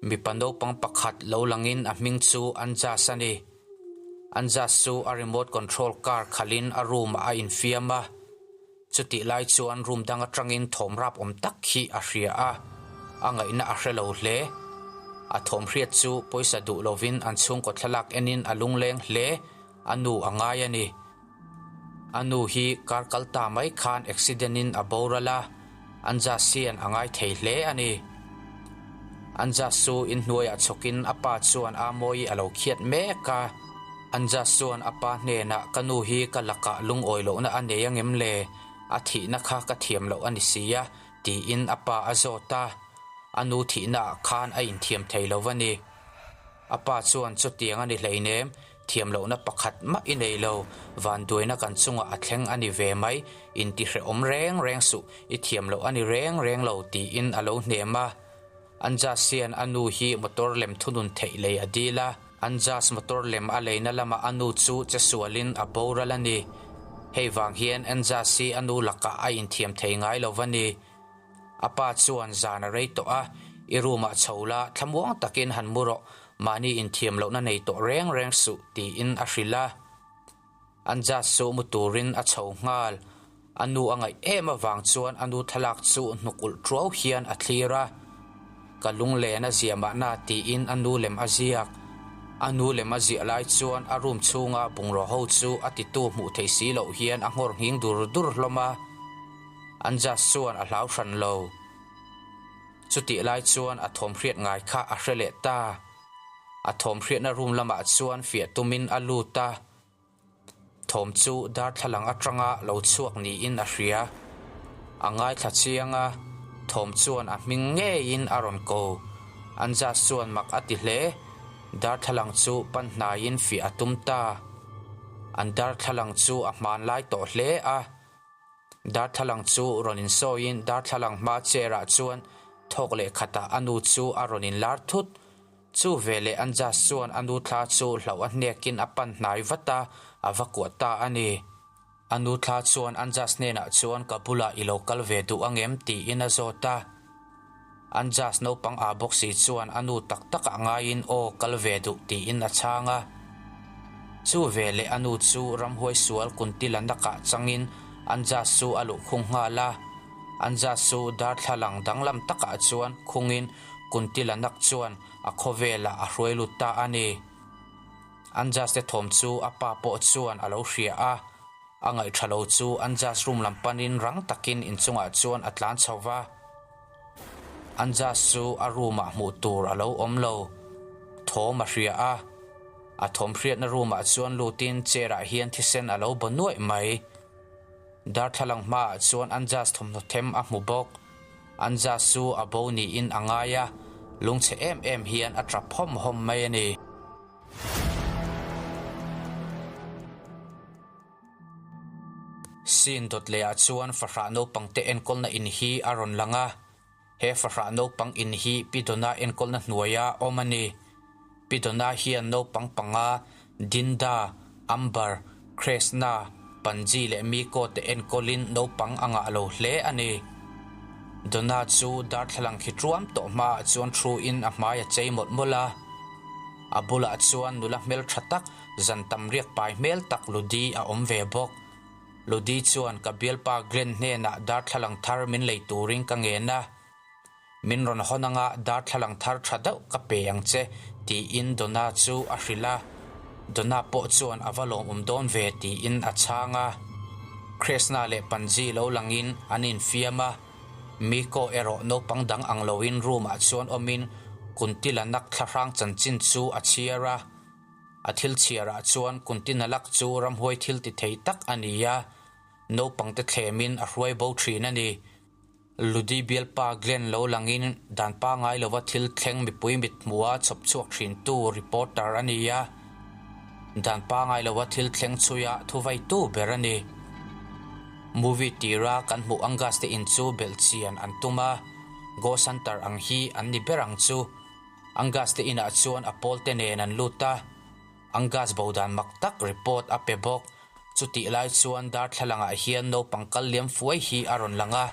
Mipa naupang pakhat lo langin a hming chu Anjas a ni. Anjas chu a remote control car khalhin a room ah a infiam a. Chutih lai chuan room dang atangin thawm rap awm tak hi a hria a, a ngaihna a hre lo hle. A thawm hriat chu pawisa duh lovin an chhungkaw thlalak enin a lungleng hle, a nu a ngai a ni. A nu hi kar kal ta mai khan accident in a boral a, Anjas hian a ngai thei hle a ni. Anjas chu inhnuaiah chhawkin a pa chuan a mawi a lo khiat mek a. Anjas chuan a pa hnenah ka nu hi ka lakah lungawi lohna a nei angem le? A thihna kha ka thiam loh a ni si a, tiin a pa a zawt a. A nu thihnaah khan a inthiam thei lo va ni. A pa chuan chutiang a ni hleinem, thiam lohna pakhat mah i nei lo, vanduaina kan chungah a thleng a ni ve mai, intihrehawm reng reng suh, i thiam loh a ni reng reng lo, tiin a lo hnem a. Anjas hian a nu hi motor lem thunun theih lei a dil a. Anjas motor lem a leina lamah a nu chu che sualin a boral a ni. Hei vang hian Anjas hi a nu lakah a inthiam thei ngai lo va ni. A pa chuan zan a rei tawh a, I room ah chho la, thlamuang takin han mu rawh, mahni inthiam lohna nei tawh reng reng suh, tiin a hrilh a. Anjas chu mu turin a chho nghal. A nu a ngaih em avang chuan a nu thlalak chu hnuk ulh tuau hian a thlir a. Ka lunglen a ziah mahna tiin a nu lem a ziak. A nu lem a ziah lai chuan a room chhunga bungraw ho chu a titu hmuh theih si loh hian a nghawr nghing dur dur hlawm a. Anjas chuan a hlau hran lo. Chutih lai chuan a thawm hriat ngai kha a hre leh ta. A thawm hriatna room lamah chuan fiah tumin a lut a. Thawm chu darthlalang atanga lo chhuak niin a hria. A ngaithla chiang a, thawm chuan a hming ngeiin a rawn ko. Anjas chuan mak a ti hle. Darthlalang chu pan hnaiin fiah a tum ta. An darthlalang chu a hmanlai tawh hle a. Darthlalang chu rawn insawiin darthlalang hma chair ah chuan thawk leh khatah a nu chu a rawn inlar thut. Chu veleh Anjas chuan a nu thla chu hlauh a hnekin a pan hnai vat a, a va kuah ta a ni. A nu thla chuan Anjas hnenah chuan ka bulah i lo kal ve duh angem tiin a zawt a. Anjas naupang ah bawk si chuan a nu tak takah ngaiin aw kal ve duh tiin a chhang a. Chu veleh a nu chu ramhuai sual kuntila nakah changin Anjas chu a luh khung nghal a. Anjas chu darthlalang danglam takah chuan khungin kuntila nak chuan a khawvelah a hruai lut ta a ni. Anjas te thawm chu a pa pawh chuan a lo hria a. A ngaihṭha lo chu Anjas room lam panin rang takin inchungah chuan a tlan chho va. Anjas chu a room ah hmuh tur a lo awm lo. Thawm a hria a. A thawm hriatna room ah chuan lutin chair ah hian thisen a lo baw nuaih mai. Darthlalang hmaah chuan Anjas thawmhnaw them a hmu bawk. Anjas chu a bo niin a ngai a, lungchhe em em hian a tap hawm hawm mai a ni. Scene dawt lehah chuan fahrah naupangte enkawlna in hi a rawn lang a. He fahrah naupang in hi Pi Dona enkawlna hnuaia awm a ni. Pi Dona hian naupang panga Dinda, Amber, Kresna, Panji leh Miko te enkawlin naupang a ngah lo hle a ni. Dona chu darthlalang khi tuam tawh hmaah chuan thu-in a hmai a chei mawlh mawlh a. A bulah chuan nula hmeltha tak, zan tam riak pai hmel tak Ludi a awm ve bawk. Ludi chuan ka bialpa Glenn hnenah darthlalang thar min lei turin ka ngen a. Min rawn hawn anga darthlalang thar tha deuh ka pe ang che, tiin Donna chu a hrilh a. Donna pawh chuan a va lawmawm dawn ve tiin a chhang a. Krishna leh Panji lo langin an infiam a. Miko erawh naupang dang ang loin room ah chuan awmin Kuntilanak thlahrang chanchin chu a chhiar a. A thil chhiarah chuan Kuntinalak chu ramhuai thil ti thei tak a ni a, naupangte thlemin a hruai bo thin a ni. Ludi bialpa Glenn lo langin dan pangai lova thil thleng mipui mithmuha chhawp chhuak thintu reporter a ni a, dan pangai lova thil thleng chhuia thuvaitu ber a ni. Movie tira kan hmuh Angus te in chu belh chian an tum a, Ghost Hunter ang hi an ni ber ang chu. Angus te inah chuan a pawl te nen an lut a, Angus bo dan mak tak report a pe bawk. Chutih lai chuan darthlalangah hian naupang kal liam fuai hi a rawn lang a,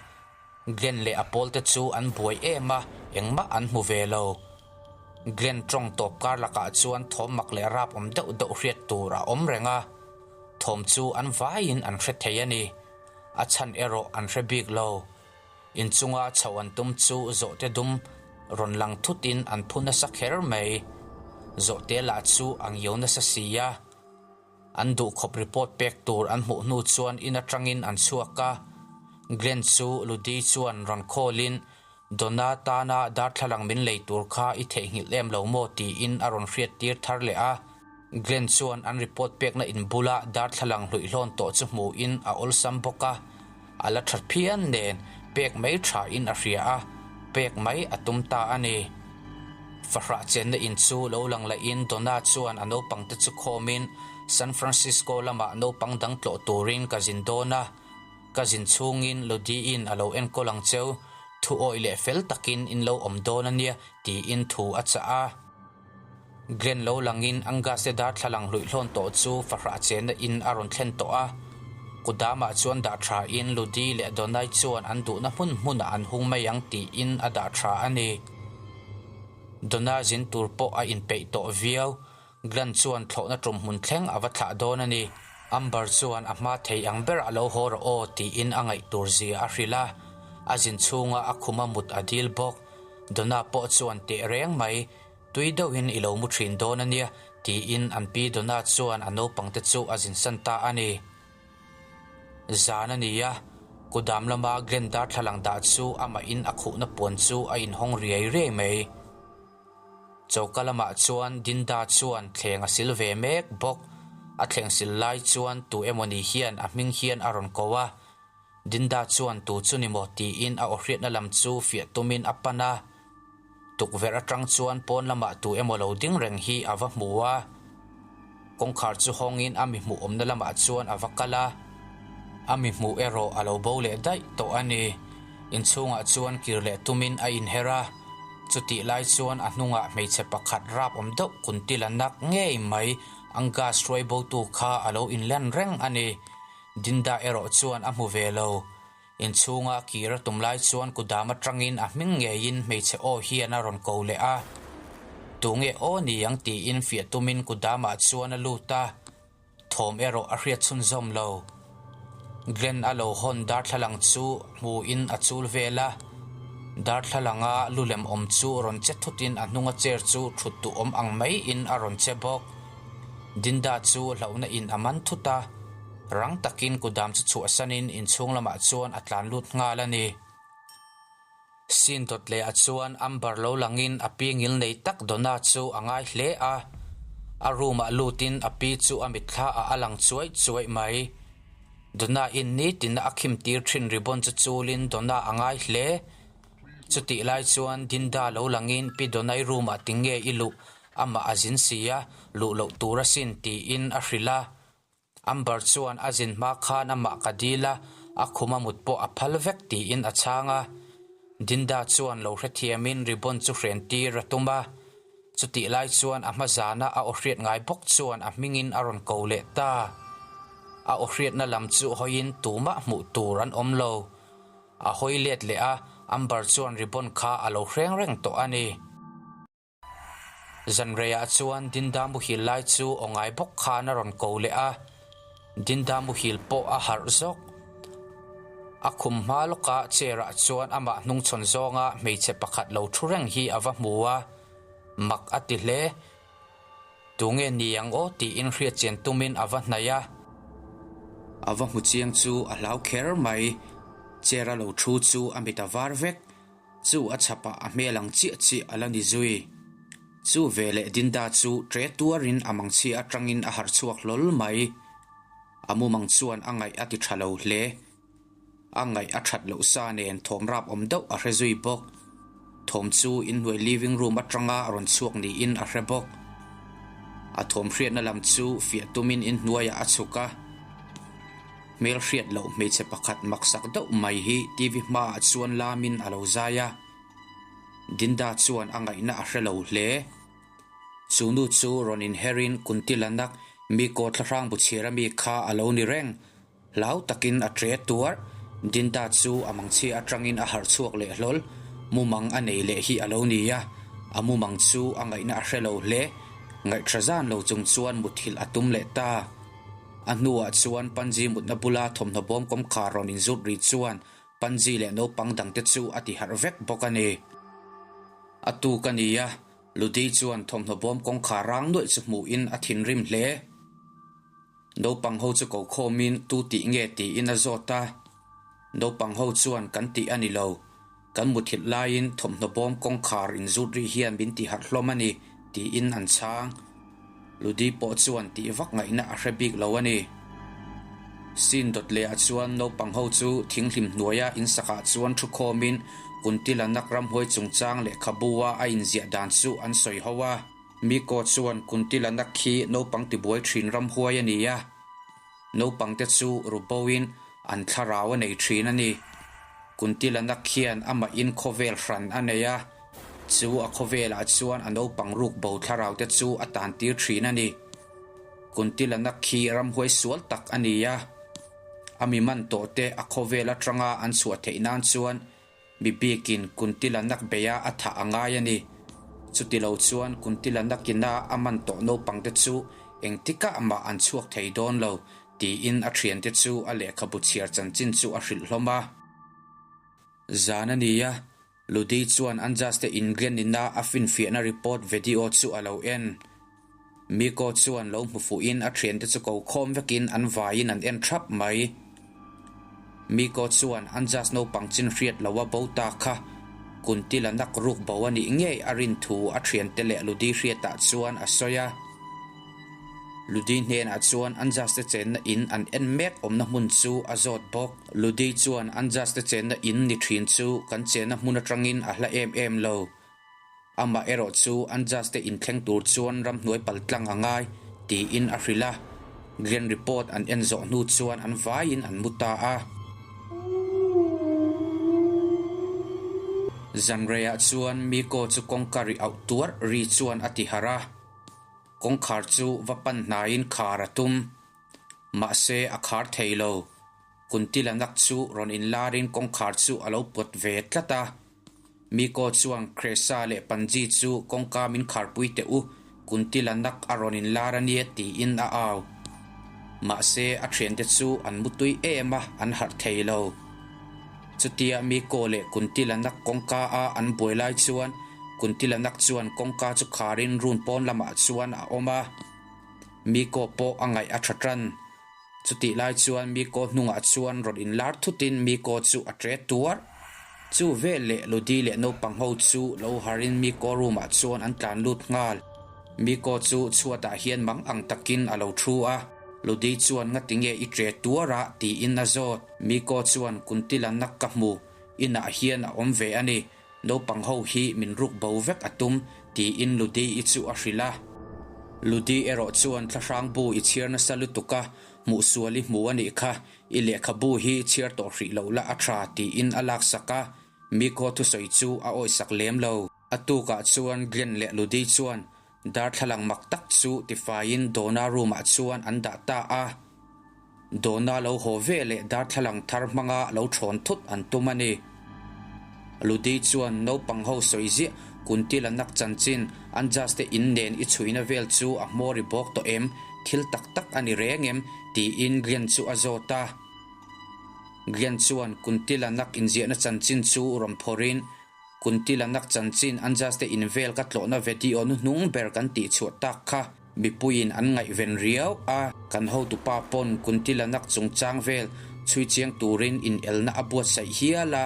Glenn leh a pawl te chu an buai em a, engmah an hmu ve lo. Glenn tawng tawp kar lakah chuan thawm mak leh rap awm deuh deuh hriat tur a awm reng a, thawm chu an vaiin an hre thei a ni. A chhan erawh an hre bik lo. Inchunga chhoh an tum chu zawhte dum rawn lang thutin an phu nasa kher mai. Zawhte lah chu a ngiau nasa si a. An duhkhawp report pek tur an hmuh hnu chuan in atangin an chhuak a. Glenn chu Ludi chuan rawn call-in Donna tana darthlalang min lei tur kha i theihnghilh em lo maw tiin a rawn hriattir thar leh a. Glenn chuan an report pekna in bula darthlalang hluihlawn tawh chu hmuhin a awlsam bawk a, a la that phian nen pek mai thain a hria a, pek mai a tum ta a ni. Fahrah chenna in chu lo lang lahin Donna chuan a naupangte chu khawmin San Francisco lamah naupang dang tlawh turin ka zin dawn a, Ka zin chhungin Lodi-in a lo enkawl ang cheu, thu awih leh fel takin in lo awm dawn a nia, tiin thu a chah a. Glenn lo langin Angus te darthlalang hluihlawn tawh chu fahrah chenna in a rawn thlen tawh a. Kudamah chuan dah thain Lodi leh Donai chuan an duhna hmun hmunah an hung mai ang tiin a dah tha a ni. Donna zin tur pawh a inpeih tawh viau. Glenn chuan thlawhna tum hmun thleng a va thlah dawn a ni. Amber chuan a hma thei ang berah lo haw rawh aw tiin a ngaih tur zia a hrilh a. A zin chhunga a khuma mut a dil bawk. Donna pawh chuan teh reng mai, tui deuhin i lo mu thin dawn a nia tiin an pi Donna chuan a naupangte chu a zinsan ta a ni. Zan a ni a, kudam lama Glenn darthlalang dah chu amahin a khuhna puan chu a inhawng riai riai mai. Choka lamah chuan Dinda chuan thleng a sil ve mek bawk. A thleng sil lai chuan tu emawni hian a hming hian a rawn ko a. Dinda chuan tu chu ni maw tiin a awhriatna lam chu fiah tumin a pan a. Tukverh atang chuan pawn lamah tu emaw lo ding reng hi a va hmu a. Kawngkhar chu hawngin a mi hmuh awmna lamah chuan a va kal a. A mi hmuh erawh a lo bo leh daih tawh a ni. Inchhungah chuan kir leh tumin a inher a. Chutih lai chuan a hnungah hmeichhe pakhat rap awm deuh kuntil a nak ngei mai Angus hruai botu kha a lo inlen reng a ni. Dinda erawh chuan a hmu ve lo. Inchhunga kir a tum lai chuan kudam atangin a hming ngeiin hmeichhe aw hian a rawn ko leh a. Tunge aw ni ang tiin fiah tumin kudamah chuan a lut a. Thawm erawh a hriat chhunzawm lo. Glenn a lo hawn darthlalang chu hmuin a chul vel a. Darthlalanga lu lem awm chu rawn che thutin a hnunga chair chu thut duh awm ang maiin a rawn che bawk. Dinda chu hlauhna in a man thut a. Rang takin kudam chu chhuahsanin inchhung lamah chuan a tlan lut nghal a ni. Sin dawt leh ah chuan Amber lo langin a pi ngil nei tak Donna chu a ngai hle a. A room ah lutin a pi chu a mitthla ah a lang chuaih chuaih mai. Donna in nitin a khim tir thin ribbon chu chulin Donna a ngai hle. Chutih lai chuan Dinda lo langin Pi Donna-i room ah tinge i luh, amah a zin si a, luh loh tur asin tiin a hrilh a. Amber chuan a zin hma khan amah ka dil a, a khum a mut pawh a phal vek tiin a chhang a. Dinda chuan lo hrethiamin ribbon chu hren tir a tum a. Chutih lai chuan a hma zana a aw hriat ngai bawk chuan a hmingin a rawn ko leh ta. A aw hriatna lam chu hawiin tumah hmuh tur an awm lo. A hawi let leh a, Amber chuan ribbon kha a lo hreng reng tawh a ni. Zanreiah chuan Dinda muhil lai chu aw ngai bawk khan a rawn ko leh a, Dinda muhil pawh a harh zawk. A khum hma lawka chair ah chuan amah hnungchhawn zawnga hmeichhe pakhat lo thu reng hi a va hmu a, mak a ti hle. Tunge ni ang aw tiin hriatchian tumin a va hnaih a. A va hmu chiang chu a hlau kher mai, chair a lo thu chu a mit a var vek. Chu a chhapah a hmel ang chiah chiah a la ni zui. Chu veleh Dinda chu ṭe tuarin a mangchhia aṭangin a harh chhuak hlawl mai. A mumang chuan a ngaih a ti ṭha lo hle. A ngaih a ṭhat loh sa nen thawm rap awm deuh a hre zui bawk. Thawm chu inhnuai living room aṭanga rawn chhuak niin a hre bawk. A thawm hriatna lam chu fiah tumin inhnuaiah a chhuk a. Hmel hriat loh hmeichhe pakhat maksak deuh mai hi TV hmaah chuan lamin a lo zai a. Dinda chuan a ngaihna a hre lo hle. Chu nu chu rawn inherin Kuntilanak Miko thlahrang bu chhiar ami kha a lo ni reng. Hlau takin a ṭe tuar. Dinda chu a mangchhia atangin a harh chhuak leh hlawl. Mumang a nei leh hi a lo ni a. A mumang chu a ngaihna a hre lo hle. Ngaihṭha zan lo chung chuan muthilh a tum leh ta. A hnuah chuan Panji mutna bula thawmhnaw bawm kawngkhar rawn inzut ri chuan Panji leh naupang dangte chu a tiharh vek bawk a ni. A tuk a ni a, Ludi chuan thawmhnaw bawm kawngkhar rang nuaih chu hmuhin a thinrim hle. Naupang ho chu ko khawmin tu tih nge tiin a zawt a. Naupang ho chuan kan tih a ni lo. Kan muthilh laiin thawmhnaw bawm kawngkhar inzut rih hian min ti harh hlawm a ni, tiin an chhang. Ludi pawh chuan tih vak ngaihna a hre bik lo a ni. Sin dawt lehah chuan naupang ho chu thinghlim hnuaia insakah chuan thu khawmin Kuntilanak ramhuai chungchang lehkhabu-a a inziah dan chu an sawi ho a. Miko chuan Kuntilanak khi naupang tibuai thin ramhuai a ni a. Naupangte chu ruboin an thlarau a nei thin a ni. Kuntilanak hian amahin khawvel hran a nei a, chu a khawvelah chuan a naupang ruk bo thlaraute chu a tantir thin a ni. Kuntilanak khi ramhuai sual tak a ni a, a mi man tawhte a khawvel atanga an chhuah theih nan chuan Mi bikin Kuntilanak beia a thah a ngai a ni. Chutilo chuan Kuntilanakina a man tawh naupangte chu engtikah mah an chhuak thei dawn lo, tiin a thiante chu a lehkhabu chhiar chanchin chu a hrilh hlawm a. Zan a ni a, Ludi chuan Anjas te inglianina a finfiahna report video chu a lo en. Miko chuan lo hmu fuhin a thiante chu ko khawm vekin an vaiin an en thap mai. Miko chuan Anjas naupang chin hriat lo a bo ta kha Kuntila nak ruk bo a nih ngei a rin thu a thiante leh Ludi hriatah chuan a sawi a. Ludi hnenah chuan Anjas te chenna in an en mek awmna hmun chu a zawt bawk. Ludi chuan Anjas te chenna in ni thin chu kan chenna hmun atangin a hla em em lo. Amah erawh chu an judge te inthleng tur chuan ramhnuai pal tlang a ngai, tiin a hrilh a. Glen report an en zawh hnu chuan an vaiin an mu ta a. Zanreiah chuan Miko chu kawngka ri auh tuarh ri chuan a ti harh a. Kawngkhar chu va pan hnaiin khar a tum. Mahse a khar thei lo. Kuntilanak chu rawn inlarin kawngkhar chu a lo pawt ve tlat a. Miko chuan Kresa leh Panji chu kawngka min kharpui teh u, Kuntilanak a rawn inlar a nia tiin a au. Mahse a thiante chu an mutui em a, an harh thei lo. Chutia Miko leh Kuntilanak kawngka a an buai lai chuan Kuntilanak chuan kawngka chu kharin run pawn lamah chuan a awm a. Miko pawh a ngaih a tha tan. Chutih lai chuan Miko hnungah chuan rawn inlar thutin Miko chu a tre tuar. Chu vel leh Ludi leh naupang ho chu lo harin Miko room ah chuan an tlan lut nghal. Miko chu chhuatah hian mang ang takin a lo thu a, Ludi chuan ngatinge i tre tuar a tiin a zawt. Miko chuan Kuntila nak ka hmu, inah hian a awm ve a ni. Naupang ho hi min ruk bo vek a tum, tiin Ludi-i chu a hrilh a. Ludi erawh chuan thlahrang bu i chhiar nasa lutuk a, hmuhsual i hmu a nih kha, i lehkhabu hi chhiar tawh hrih loh la a tha, tiin a laksak a. Miko thusawi chu a awisak lem lo. A tukah chuan Glenn leh Ludi chuan Darthlalang mak tak chu tifaiin Donna room-ah chuan an dah ta a. Donna lo haw ve leh darthlalang thar hmanga lo thawn thut an tum a ni. Ludi chuan naupang ho sawi ziah Kunti la nak chanchin Anjas te in nen i chhuina vel chu a hmawr i bawk tawh em? Thil tak tak a ni reng em? tiin Glenn chu a zawt a. Glenn chuan Kunti la nak inziahna chanchin chu rawn phawrhin Kuntilanak chanchin Anjas te invel ka tlawhna vedio hnuhnung ber kan tih chhuah tak kha mipuiin an ngaihven riau a, kan hotupa pawn Kuntilanak chungchang vel chhui chiang turin inelna a buatsaih hial a,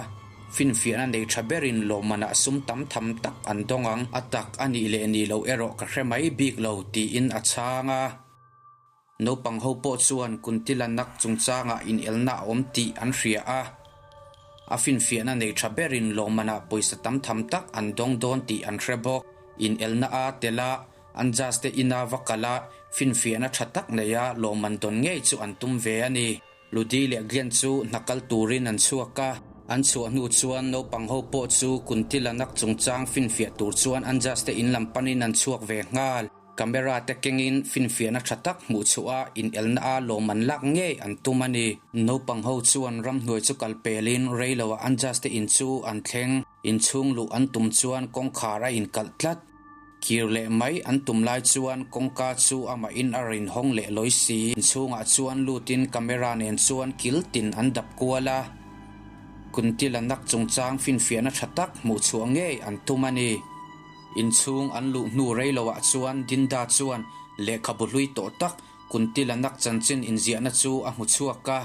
finfiahna nei tha berin lawmmanah sum tam tham tak an dawng ang, a tak a nih leh nih loh erawh ka hre mai bik lo tiin a chhang a. Naupang ho pawh chuan Kuntilanak chungchangah inelna a awm tih an hria a, a finfiahna nei tha berin lawmmanah pawisa tam tham tak an dawng dawn tih an hre bawk. Inelna a tel a, an judge te ina va kal a, finfiahna tha tak neia lawmman dawn ngei chu an tum ve a ni. Ludi leh Glenn chu hna kal turin an chhuak a, an chhuah hnu chuan naupang ho pawh chu Kuntilanak chungchang finfiah tur chuan an judge te in lam panin an chhuak ve nghal. Camera te kengin finfiahna tha tak hmuh chhuah a inelna a lawmman lak ngei an tum a ni. Naupang ho chuan ramhnuai chu kal pelin rei loah Anjas te in chu an thleng. Inchhung luh an tum chuan kawngkhar a inkalh tlat. Kir leh mai an tum lai chuan kawngka chu amahin a rawn hawng leh lawi si. Inchhungah chuan lutin camera nen chuan kil tin an dap kual a. Kuntila nak chungchang finfiahna tha tak hmuh chhuah ngei an tum a ni. Inchhung an luh hnu rei loah chuan Dinda chuan lehkhabu hlui tawh tak Kuntila nak chanchin inziahna chu a hmu chhuak a.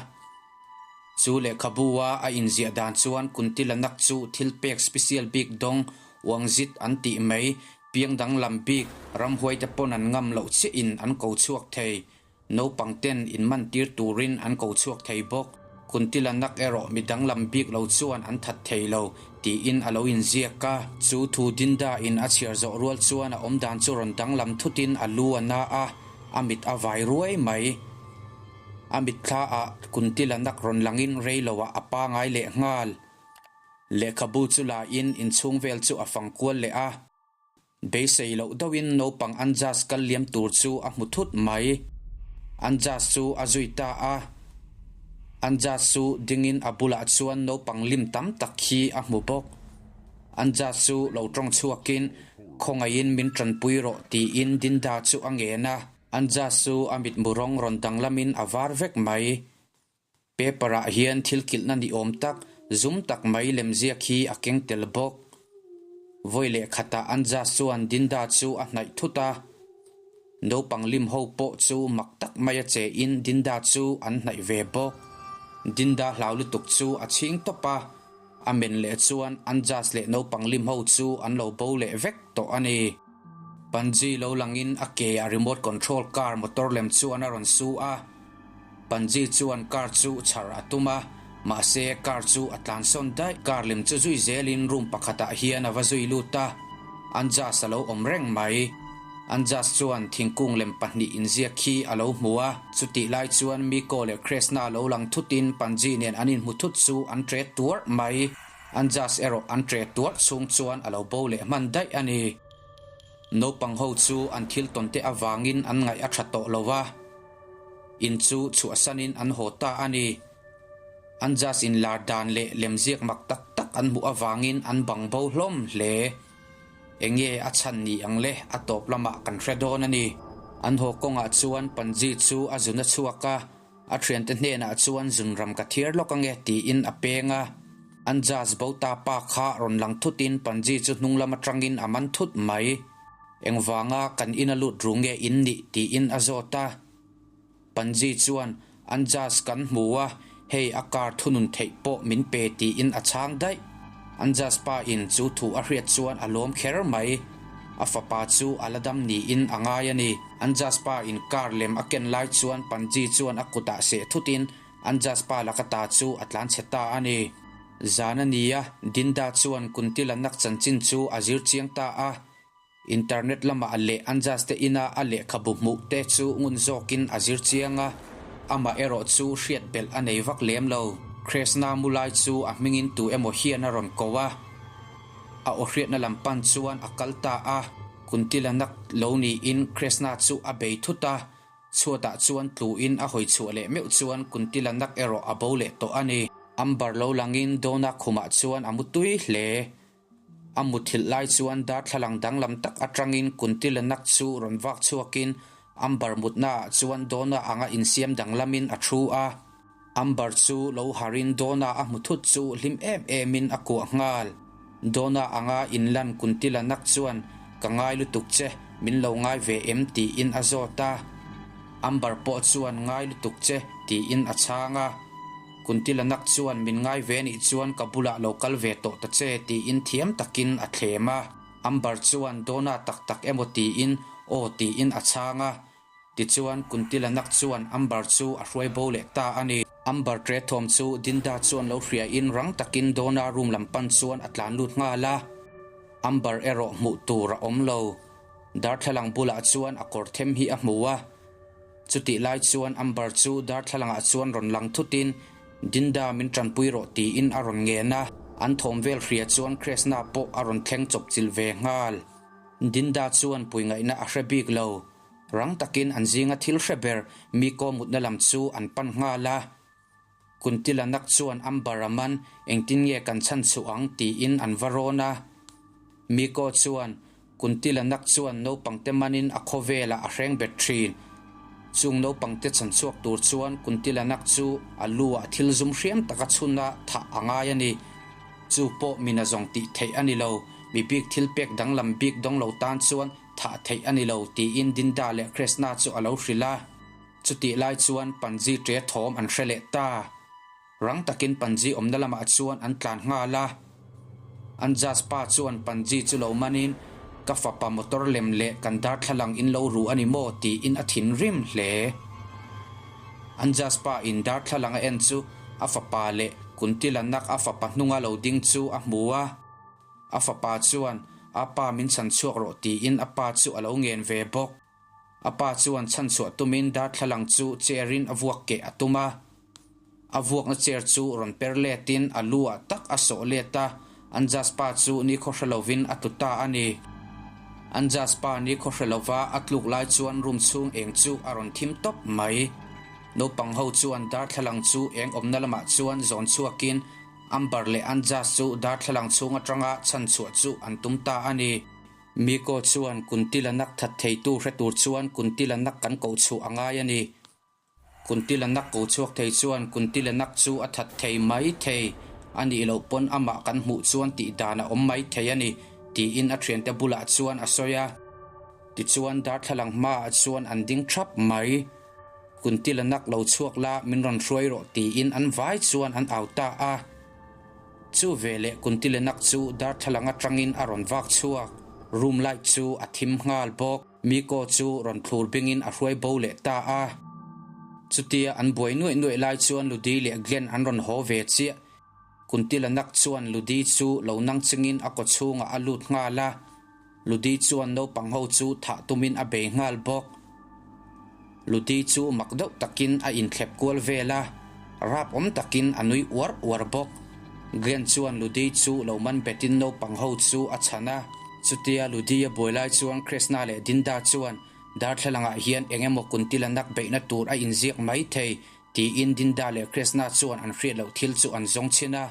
Chu lehkhabu-a a inziah dan chuan Kuntila nak chu thil pek special bik dawng uangzit an tih mai, piang danglam bik ramhuaite pawn an ngam loh chiahin an ko chhuak thei. Naupang ten inmantir turin an ko chhuak thei bawk. Kuntila nak erawh mi danglam bik lo chuan an that thei lo tiin a lo inziak a. Chu thu Dinda in a chhiar zawh rual chuan a awmdan chu rawn danglam thutin a lu a na a, a mit a vai ruai mai. A mitthla ah Kuntila nak rawn langin rei lo ah a pangai leh nghal. Lehkhabu chu la in inchhung vel chu a fang kual leh a. Beisei loh deuhin naupang Anjas kal liam tur chu a hmu thut mai. Anjas chu a zui ta a. Anjas chu dingin a bulah chuan naupang lim tam tak hi a hmu bawk. Anjas chu lo tawng chhuakin, Khawngaihin min tanpui rawh tiin Dinda chu a ngen a. Anjas chu a mitmu rawng rawn danglamin a var vek mai. Paper ah hian thil kilhna ni awm tak, zum tak mai lemziak hi a keng tel bawk. Vawi leh khatah Anjas chuan Dinda chu a hnaih thut a. Naupang lim ho pawh chu mak tak maia che in Dinda chu an hnaih ve bawk. Dinda hlau lutuk chu a chhing tawp a, a men leh chuan Anjas leh naupang lim ho chu an lo bo leh vek tawh a ni. Panji lo langin a ke a remote control car motor lem chuan a rawn su a. Panji chuan car chu chhar a tum a, mahse car chu a tlan sawn daih. Car lem chu zui zelin room pakhatah hian a va zui lut a, Anjas a lo awm reng mai. Anjas chuan thingkung lem pahnih inziak khi a lo hmu a, chutih lai chuan Miko leh Kreshna lo lang thutin Panji nen an inhmu thut chu an ṭe tuarh mai. Anjas erawh an ṭe tuarh chhung chuan a lo bo leh hman daih a ni. Naupang ho chu an thil tawn te avangin an ngaih a ṭha tawh lo a. In chu chhuahsanin an haw ta a ni. Anjas inlar dan leh lemziak mak tak tak an hmuh avangin an bang bo hlawm hle. Enge a chhan ni ang le a tawp lamah kan hre dawn a ni. An haw kawngah chuan Panji chu a zun a chhuak a, a thiante hnenah chuan zunram ka thiar lawk ange tiin a peng a. Anjas bo ta pa kha rawn lang thutin Panji chu hnung lam atangin a man thut mai. Engvanga kan ina lut ru nge in nih tiin a zawt a. Panji chuan, Anjas kan hmu a, hei a car thunun theih pawh min pe tiin a chhang daih. Anjas pa in chu thu a hriat chuan a lawm kher mai. A fapa chu a la dam niin a ngai a ni. Anjas pa in car lem a ken lai chuan Panji chuan a kutah seh thutin Anjas pa laka ta chu a tlanchhe ta a ni. Zan a ni a, Dinda chuan Kuntila nak chanchin chu a zir chiang ta a. Internet lamah leh Anjas te ina a lehkhabu hmuh te chu ngun zawkin a zir chiang a, amah erawh chu hriat belh a nei vak lem lo. Kreshna mu lai chu a hmingin tu emaw hian a rawn ko a, a aw hriatna lam pan chuan a kal ta a. Kuntila nak lo niin Kreshna chu a bei thut a, chhuatah chuan tluin a hawi chhuah leh meuh chuan Kuntila nak erawh a bo leh tawh a ni. Amber lo langin Dona khumah chuan a mu tui hle. A muthilh lai chuan darthlalang danglam tak atangin Kuntilanak chu rawn vak chhuakin Amber mutnaah chuan Donna anga insiam danglamin a thu a. Amber chu lo harin Donna a hmu thut chu hlim em emin a kuah nghal. Donna anga inlan Kuntilanak chuan Ka ngai lutuk che, min lo ngai ve em? tiin a zawt a. Amber pawh chuan Ngai lutuk che tiin a chhang a. Kuntilanak chuan min ngai ve nih chuan ka bulah lo kal ve tawh ta che tiin thiam takin a thlem a. Amber chuan Donna tak tak emaw tiin aw tiin a chhang a. Tichuan Kuntilanak chuan Amber chu a hruai bo leh ta a ni. Amber ṭe thawm chu Dinda chuan lo hriain rang takin Donna room lam pan chuan a tlan lut nghal a. Amber erawh hmuh tur a awm lo. Darthlalang bulah chuan a kawr them hi a hmu a. Chutih lai chuan Amber chu darthlalangah chuan rawn lang thutin, Dinda min tanpui rawh tiin a rawn ngen a, an thawm vel hria chuan Kreshna pawh a rawn thleng chawpchilh ve nghal. Dinda chuan pui ngaihna a hre bik lo. Rang takin an zinga thil hre ber Miko mutna lam chu an pan nghal a. Kuntilanak chuan Amber a man, engtin nge kan chhan chhuh ang tiin an va rawn a. Miko chuan, Kuntilanak chuan naupangte manin a khawvelah a hreng bet thin. Chung naupangte chhan chhuak tur chuan Kuntilanak chu a lu ah thil zum hriam taka chhun a thah a ngai a ni. Chu pawh mina zawng tih theih a ni lo, mi bik thil pek danglam bik dawng lo tan chuan thah theih a ni lo tiin Dinda leh Krishna chu a lo hrilh a. Chutih lai chuan Panji ṭe thawm an hre leh ta. Rang takin Panji awmna lamah chuan an tlan nghal a. Anjas pa chuan Panji chu lo manin, Ka fapa motor lem leh kan darthlalang in lo ru a ni maw? tiin a thinrim hle. Anjas pa in darthlalang a en chu a fapa leh Kuntilanak a fapa hnunga lo ding chu a hmu a. A fapa chuan, A pa min chhan chhuak rawh tiin a pa chu a lo ngen ve bawk. A pa chuan chhanchhuah tumin darthlalang chu chair-in a vuak keh a tum a. A vuakna chair chu rawn per letin a lu ah tak a sawh let a, Anjas pa chu nikhaw hre lovin a tlu ta a ni. Anjas pa nikhaw hre lova a tluk lai chuan room chhung eng chu a rawn thim tawp mai. Naupang ho chuan darthlalang chu eng awmna lamah chuan zawn chhuakin Amber leh Anjas chu darthlalang chhung atanga chhanchhuah chu an tum ta a ni. Miko chuan Kuntilanak that theitu hre tur chuan Kuntilanak kan koh chhuah a ngai a ni. Kuntilanak ko chhuak thei chuan Kuntilanak chu a that thei mai thei a nih loh pawn amah kan hmuh chuan tih dan a awm mai thei a ni, tiin a thiante bulah chuan a sawi a. Tichuan darthlalang hmaah chuan an ding thap mai. Kuntilanak lo chhuak la min rawn hruai rawh tiin an vai chuan an au ta a. Chu veleh Kuntilenak chu darthlalang atangin a rawn vak chhuak. Room light chu a thim nghal bawk. Miko chu rawn thlur bingin a hruai bo leh ta a. Chutia an buai nuaih nuaih lai chuan Ludi leh Glenn an rawn haw ve chiah. Kuntilenak chuan Ludi chu lo nang chingin a kawchhungah a lut nghal a. Ludi chuan naupang ho chu thah tumin a bei nghal bawk. Ludi chu mak deuh takin a inthlep kual vel a, rap awm takin a nui uar uar bawk. Glenn chuan Ludi chu lo man betin naupang ho chu a chhan a. Chutia Ludi a buai lai chuan Krishna leh Dinda chuan darthlalangah hian eng emaw kuntila nak beihna tur a inziak mai thei tiin Dinda leh Krishna chuan an hriat loh thil chu an zawng chhin a.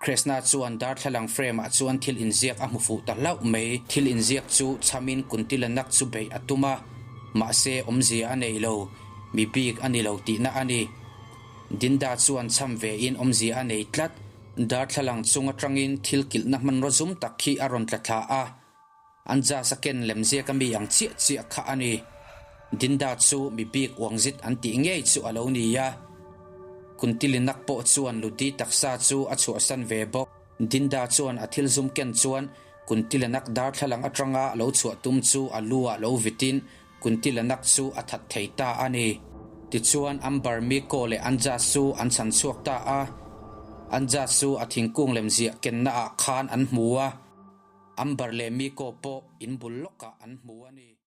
Krishna chuan darthlalang frame ah chuan thil inziak a hmu fuh ta hlauh mai. Thil inziak chu chhamin Kuntilanak chu beih a tum a, mahse awmzia a nei lo, mi bik a ni lo tihna a ni. Dinda chuan chham ve in awmzia a nei tlat. Darthlalang chung atangin thil kilhna hmanraw zum tak hi a rawn tla thla a, An jazz a ken lemziak a mi ang chiah chiah kha a ni. Dinda chu mi bik uangzit an tih ngei chu a lo ni a. Kuntilinak pawh chuan Ludi taksa chu a chhuahsan ve bawk. Dinda chuan a thil zum ken chuan Kuntilinak darthlalang atanga lo chhuah tum chu a lu ah lo vitin Kuntilanak chu a that thei ta a ni. Tichuan Amber, Miko leh Anjas chu an chhan chhuak ta a. Anjas chu a thingkung lemziah kenna ah khan an hmu a. Amber leh Miko pawh in bul lawkah an hmu a ni.